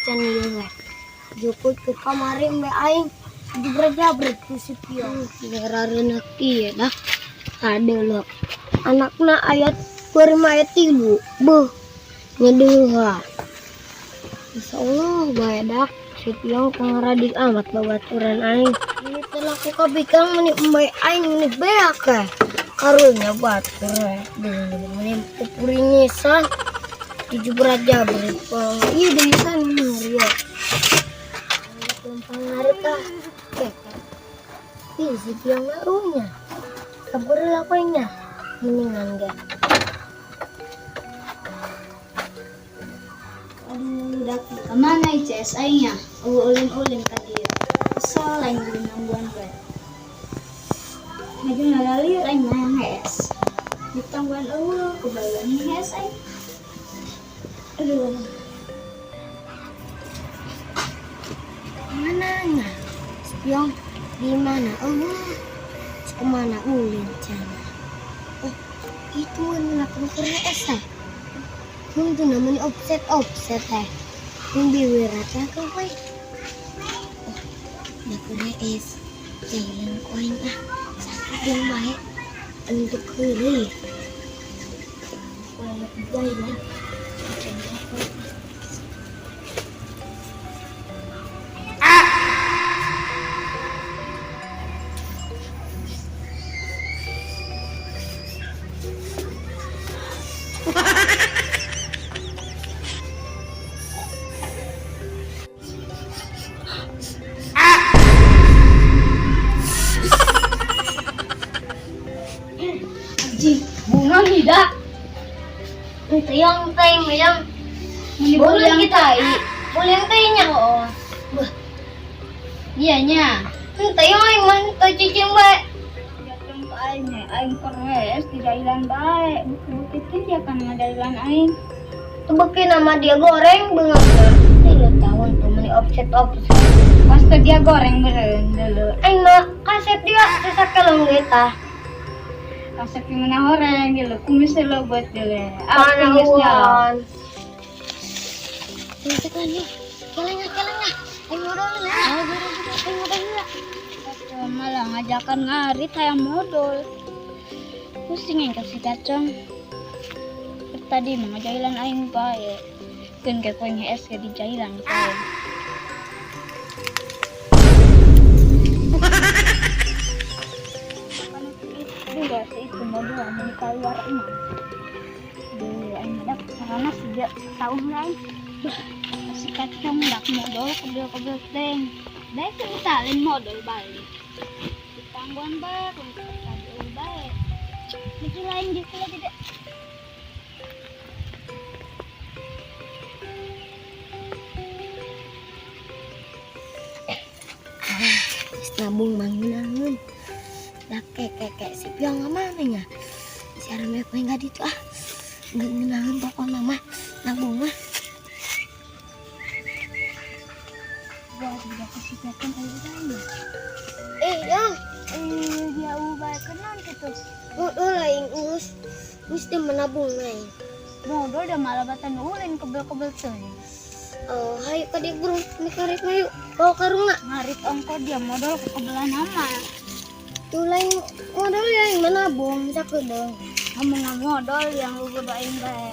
Can ieu ge. Jukut ke kamari embe aing jabret-jabret ku si Piong. Ngarareuneuh kieu dah. Kade lo. Anakna ayat kuari mah aya 3. Beuh. Nyedeuha. Insyaallah bae dah. Si Piong kangaradik amat babaturan aing. Ini teh laku ka bikang meni embe aing meni beak eh. Karunya batur eh. Duh, meni pupuringisan. Dijebret-jabret. Iya deui san ya. Lempang ngarit ah. Ih, si Piong ngarunya. Kabur lah koinnya. Mendingan ge. Aduh, dak kemana ICS aingnya? Ulin-ulin ka dieu. Kesel aing ulin nungguan bae. Maju ngalalir aing mah yang hees. Ditangguan eueuh kebagian hees aing. Aduh. Mana nya? Si Piong di mana? Oh, kemana ulin cana? Oh, itu mana keur esa. Mun tuh namanya offset offset teh. Mun biwira teh ke we. Oh, da keur es. Jailan ku aing ah. Sakit yang bae. Untuk heureuy. Wah, jailan. Anjing, bunga tidak. Itu yang teh yang Meni boleh bolang kita boleh tehnya. Oh. Bah, Iya nya. ente yang aing mah teu cicing bae. Jateng ka aing nya, aing keur hees di jailan bae. Bukti-bukti teh dia kan ngajailan aing. Tuh beuki nama dia goreng beungeut. 3 tahun tuh meni offset offset. Pasti dia goreng beureun dulu. Aing mah kasep dia sasakelong ge tah. Kasep gimana horeng dulu, kumisnya lo buat dulu. Ah, Mana kumisnya. uan. Ini kan nih. Kelengah kelengah. Aing modal lah. Aing modal lah. Malah ngajakan ngarit hayang modal. Pusing yang kasih kacang. Tadi mah ngajailan aing bae. Keun ke koing hees ke dijailan koing. Dua si itu mau dua mau keluar emang. Duh, aing mah dak sarana sejak tahun lain. Si kacang dak modal kebel-kebel teng. Baik kita lain modal balik. Ditangguan bae, kun tadi bae. Maju lain gitu lagi deh. Geus nabung mangunaheun. Dak kek si Piong ka mana nya? Si Arame koe enggak ditu ah. Ngeunaheun pokona mah nabung mah. Wah, tidak kasih kacang ayo lain. Eh, yang Eh, dia ubah kenan gitu. heeh lain geus. Geus teu menabung lain. Modal dah malah batan ulin kebel-kebel teh. Oh, hayu ka dieu burung mikarit hayu. Bawa karungna. Ngarit ongko dia modal kekebelan nama. Tuh lain modal ya yang menabung sakedeung. Kamu nggak modal yang lu doain bae.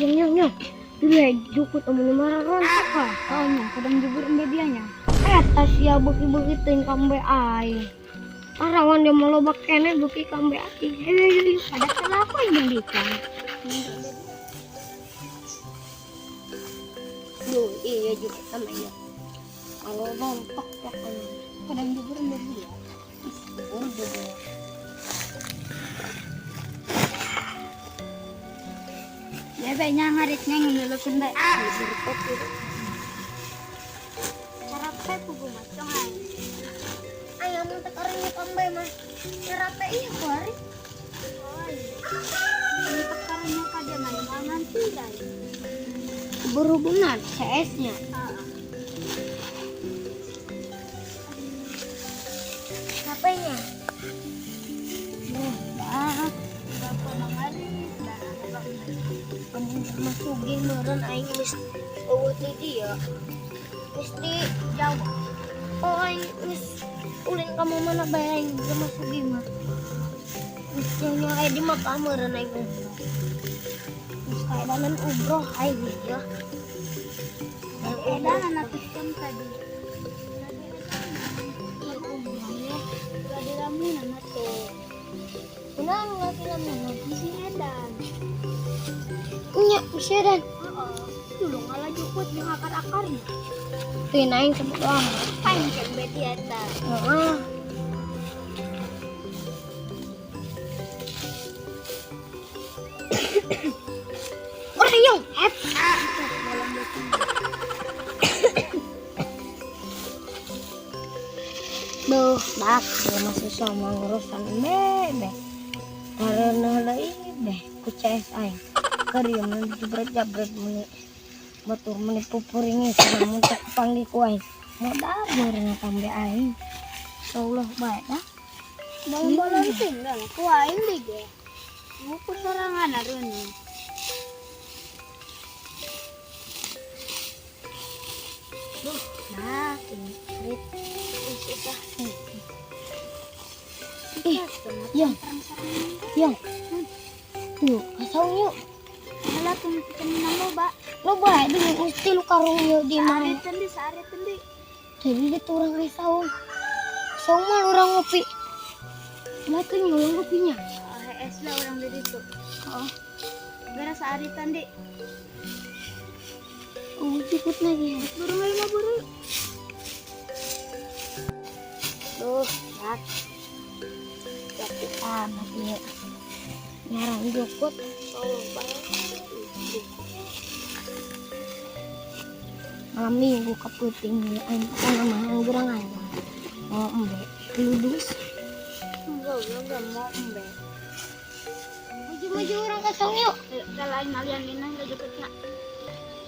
Yang yang yang. Dulu ya jukut amun marah rontok ah. Oh nya, kadang jubur embe dianya. Eta sia beuki-beuki teuing ka embe aing. Parawan dia mau loba keneh beuki ka embe aing. Hayu hayu hayu. Ada salah apa yang belikan? Duh, iya juga sama iya. Kalau rompak pokoknya. Kadang jubur embe dia. Jubur jubur. Ya baiknya ngaritnya ngelulukin bae. Jubur kopi. Cara pe kubu macong ay. Ayam teh karengnya kambe mah. Cara pe iya kuari. Oh iya. Ini pekaranya ka dia mah mangan tirai. Berhubungan CS-nya. HP-nya. Duh, dah. Bapak mangarit, dah. Masugih meureun aing geus euweuh ti dia. Geus di Jawa. Oh, aing geus ulin ka mana bae aing geus masugih mah. Geus nya aya di Makkah meureun aing umroh. Geus kaedanan umroh aing ya. Edanan atuh kan tadi. Iya umroh ya. Lagi lamunan atuh. Kunaon lagi lamunan? Bisi edan. Nya, bisa dan. Heeh. Dulu ngalah jukut jeung akar-akarnya. Tuh aing sebut lama. Panjang beti eta. Heeh. Orang yang hep. Duh, dak, dia masih sama urusan bebe. Karena deui beh ku CS aing. Keur ieu mah jebret-jebret meni batur meni pupuringi cenah mun teh panggih ku aing. Modal goreng tambe aing. Insyaallah bae dah. Bang bolon tinggal ku aing deui ge. Ngukur sorangan areun. Duh, nah, ini rit. Ih, yang, yang. Tuh, kasau yuk. Alah tuh minang loba. Loba dulu mesti lu karung yuk di mana. Saarit endi. Jadi dia tuh orang kayak saung. Saung mah orang ngopi. Lah tuh nyolong kopinya. Oh, hees lah orang dari itu. Oh. Gara saarit endi. Oh, ikut lagi. Burung lima buru. Duh, dak. Tapi amat ya. Ngarang jukut. Saung banget. Malam minggu keputing ya, aing pokona mah anggerang aing. Mau embe, ludus. Enggak mau embe. Maju-maju orang ke saung yuk. Kalau aing malian minang ke jukutna.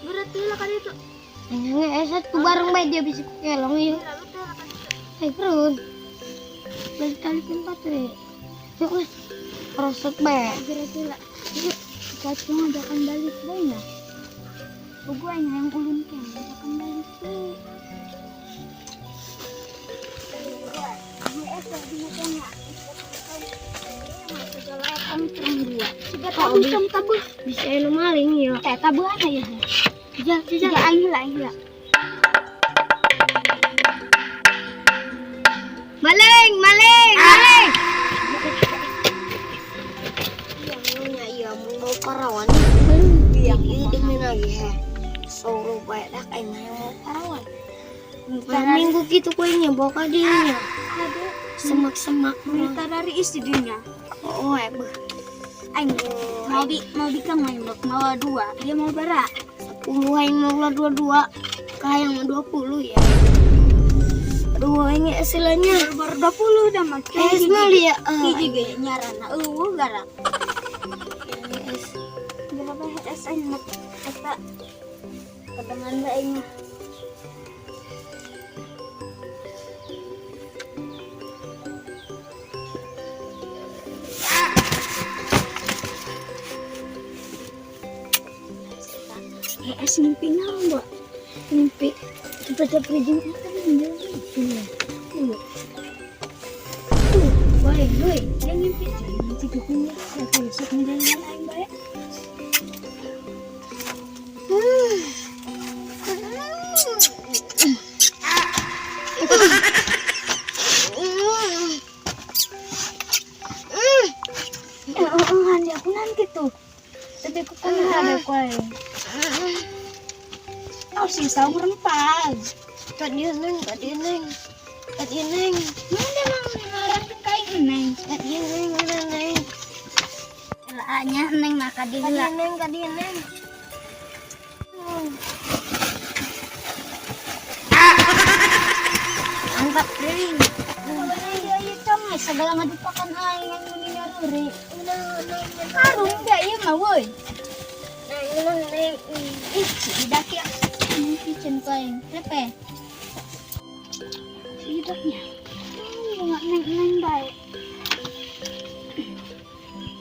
Berarti lah kali itu. Aing nge satu bareng bae dia bisa kelong yuk. Lalu tuh lah kali itu. Aing perun. Balik tali tempat deh. Yuk mas, prosot bae. Berarti lah. Yuk, kacung ajakan balik bae nah. Buku aing hayang ulun ke, ajakan balik tuh. Tabuh, bisa anu maling ya. Teh tabuhan ya. Jajal, jajal. Aing heula, aing heula. Maling, maling, maling. Iya, iya, mau parawan. Iya, demi lagi he. Solo bae dak aing mah mau parawan. Malam minggu gitu kuenya bawa ka dinya. Semak-semak Minta dari istri dinya. Oh, eh, beuh. Aing mau bi kang main mau dua, dia mau bara. 10 aing mau dua-dua. Kayang 20 ya. Aduh, aing istilahnya Baru 20 dah mah. Ismail ya. Hiji ge nyarana eueuh gara. Berapa HS aing mah eta kedengan bae aing mah. Es mimpi naon, Mbak? Mimpi cepet-cepet jeung eta mimpi. Iya. Tuh, bae, bae. Yang mimpi nanti kukunya saya besok menjalan aing bae. Aku nanti tuh. Tapi aku kan ada kue. Oh, si saung rempah. Kak dia neng, kak dia neng. Kak dia neng. Mana mang ngarang kain neng. Kak dia neng, mana neng. Laanya neng maka Kak dia dia neng, kak dia neng. Angkat diri. Iya cong, segala ngadupakan aing yang muni nyaruri. Karung gak iya mah woi. Neng, neng, neng. Ih, tidak ya. Mungkin centeng. Repe. Tidaknya. Bunga neng neng baik.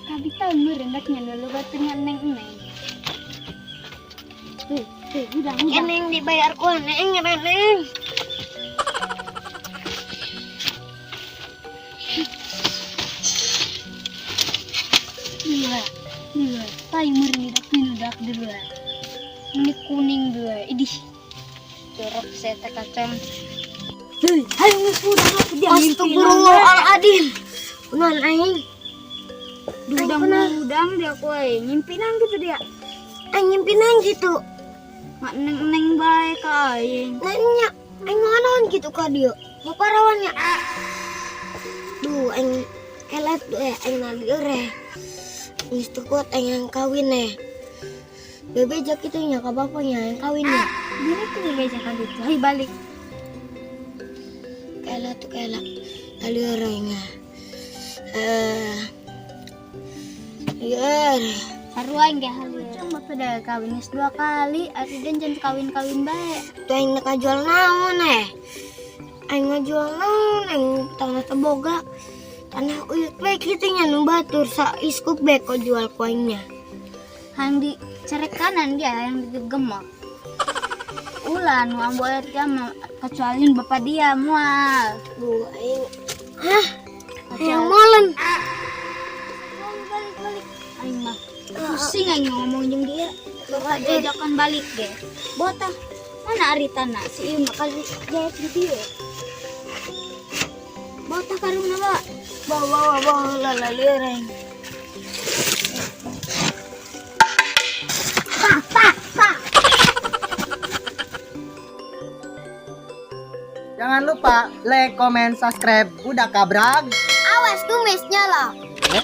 Kabita merendaknya dulu batunya neng neng. Hei, hei, udah, udah. Neng dibayar ku neng, neng. Dua, dua. Timer nih dak ini dak dua. Ini kuning dua. Idih. Jorok saya teh kacang. Hei, hayo geus udah aku dia Astagfirullahaladzim. Kunaon aing? Udang udang dia koe nyimpinan gitu dia. Aing nyimpinan gitu. Nggak neng neng bae ka aing. Nanya, aing mau naon gitu ka dia? Mau parawannya? Duh, aing kelet duh eh, aing nalieur eh. Geus teu kuat aing yang kawin eh. Bebeja kitu nya ka bapaknya yang kawin ya. Diri tuh bebeja ka ditu. Hayo balik. Kela tuh kela. Nalieur aing. Eh. Lieur. Sarua aing ge halu. Cuma pada kawin geus dua kali, atuh dan jangan kawin-kawin bae. Tuh aing nak jual naon eh. Aing ngajual naon aing tanah teboga. Tanah uyut we kitu nya nu batur sa iskup be ko jual ku aingnya. Hayang di cerek kanan dia yang digemek. Ulah nu ambo dia mah kecuali bapak dia moal. Bu aing hah aing molen. Balik balik balik. Aing mah pusing aing ngomong jeung dia. Bapak diajakan balik ge. Botah mana ari tanah si ieu mah kali jaya di dieu. Botah karungna ba. Bawa bawa bawa lah lah lieur aing. Pa pa pa. Jangan lupa like, comment, subscribe. Udah kabrag. Awas kumisnya lah.